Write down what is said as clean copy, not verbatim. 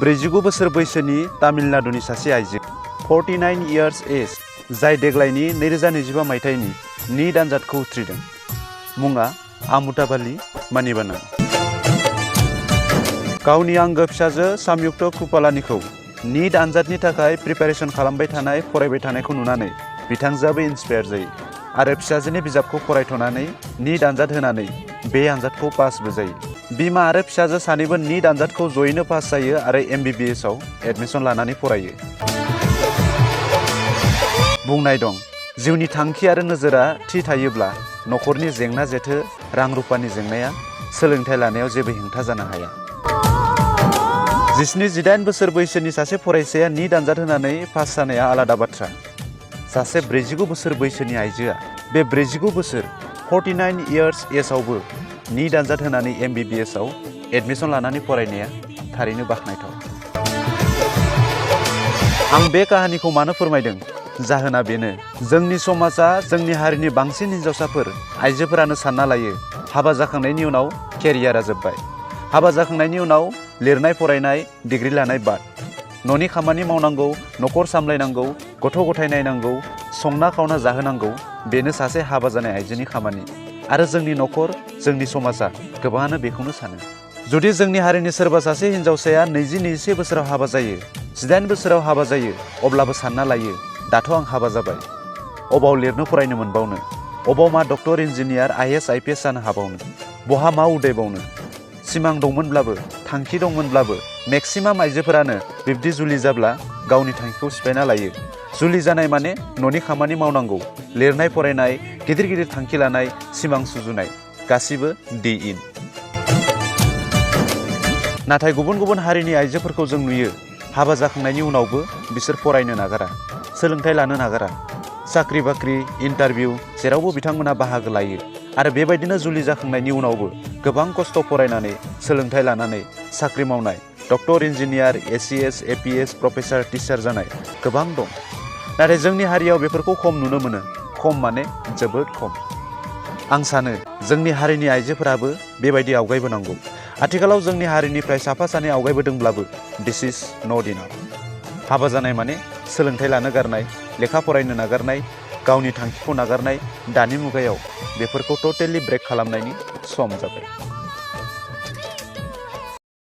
49 बोसोर बैसोनि तामिलनाडुनि सासे आइजो 49 years एज जाय देग्लायनि 2025 मायथाइनि नीट आनजादखौ उथ्रिदों। मुङा आमुताभाली मानिबानां। गावनि आंगो फिसाजो सामयुक्त कृपालानीखौ नीट आनजादनि थाखाय प्रिपारेसन खालामबाय थानाय फरायबाय थानायखौ नुनानै बिथांजोआबो इन्सपायार जायो आरो फिसाजोनि बिजाबखौ फरायथ'नानै नीट आनजाद होनानै बे आनजादखौ पासबो जायो। बिमा आरो फिसाजो सानैबो नीट आनजादखौ जयैनो पास जायो आरो MBBS आव एडमिसन लानानै फरायो। बुंनाय दं, जिउनि थांखि आरो नोजोरा थि थायोब्ला नखरनि जेंना जेथो रां रुपानि जेंनाया सोलोंथाइ लानायाव जेबो हेंथा जानो हाया। 17-18 बोसोर बैसोनि सासे फरायसाया नीट आनजाद होनानै पास जानाया आलादा बाथ्रा। सासे 49 बोसोर बैसोनि आइजोआ बे 49 बोसोर 49 years एजआवबो नीट आनजाद होनानै MBBS आव एडमिसन लानानै फरायनाया थारैनो बाख्नायथाव। आं बे काहानिखौ मानो फोरमायदों? जाहोना बेनो, जोंनि समाजा जोंनि हारिनि बांसिन हिनजावसाफोर आइजोफोरानो सानना लायो हाबा जाखांनायनि उनाव केरियारा जोब्बाय। हाबा जाखांनायनि उनाव लिरनाय फरायनाय डिग्री लानाय बाद, न'नि खामानि मावनांगौ, न'खर सामलायनांगौ, गथ' गथाय नायनांगौ, संना खावना जाहोनांगौ, बेनो सासे हाबा जानाय आइजोनि खामानि। आरो जोंनि न'खर, जोंनि समाजा गोबाङानो बेखौनो सानो। जुदि जोंनि हारिनि सोरबा सासे हिनजावसाया 20-21 बोसोराव हाबा जायो, 18 बोसोराव हाबा जायो, अब्लाबो सानना लायो दाथ' आं हाबा जाबाय, अबाव लिरनो फरायनो मोनबावनो, अबाव मा डक्टर इन्जिनियार IAS IPS जानो हाबावनो, बहा मा उदायबावनो। सिमां दंमोनब्लाबो, थांखि दंमोनब्लाबो मेक्सिमाम आइजोफोरानो बिब्दि जुलि जाब्ला गावनि थांखिखौ सिफायना लायो। जुलि जानाय माने न'नि खामानि मावनांगौ, लिरनाय फरायनाय, गिदिर गिदिर थांखि लानाय, सिमां सुजुनाय, गासिबो डे इन। नाथाय गुबुन गुबुन हारिनि आइजोफोरखौ जों नुयो हाबा जाखांनायनि उनावबो बिसोर फरायनो नागारा, सोलोंथाइ लानो नागारा। साख्रि बाख्रि, इन्टारभिउ जेरावबो बिथांमोना बाहागो लायो आरो बेबायदिनो जुलि जाखांनायनि उनावबो गोबां खस्थ' फरायनानै सोलोंथाइ लानानै साख्रि मावनाय, doctor engineer ACS APS professor teacher जानाय गोबां दं। नाथाय जोंनि हारियाव बेफोरखौ खम नुनो मोनो, खम माने जोबोद खम। आं सानो जोंनि हारिनि आइजोफोराबो बेबायदि आवगायबोनांगौ। आथिखालाव जोंनि हारिनिफ्राय साफा सानै आवगायबोदोंब्लाबो दिस इज नट इनाफ। हाबा जानाय माने सोलोंथाइ लानो गारनाय, लेखा फरायनो नागारनाय, गावनि थांखिखौ नागारनाय। दानि मुगायाव बेफोरखौ टटेलि ब्रेक खालामनायनि सम जाबाय।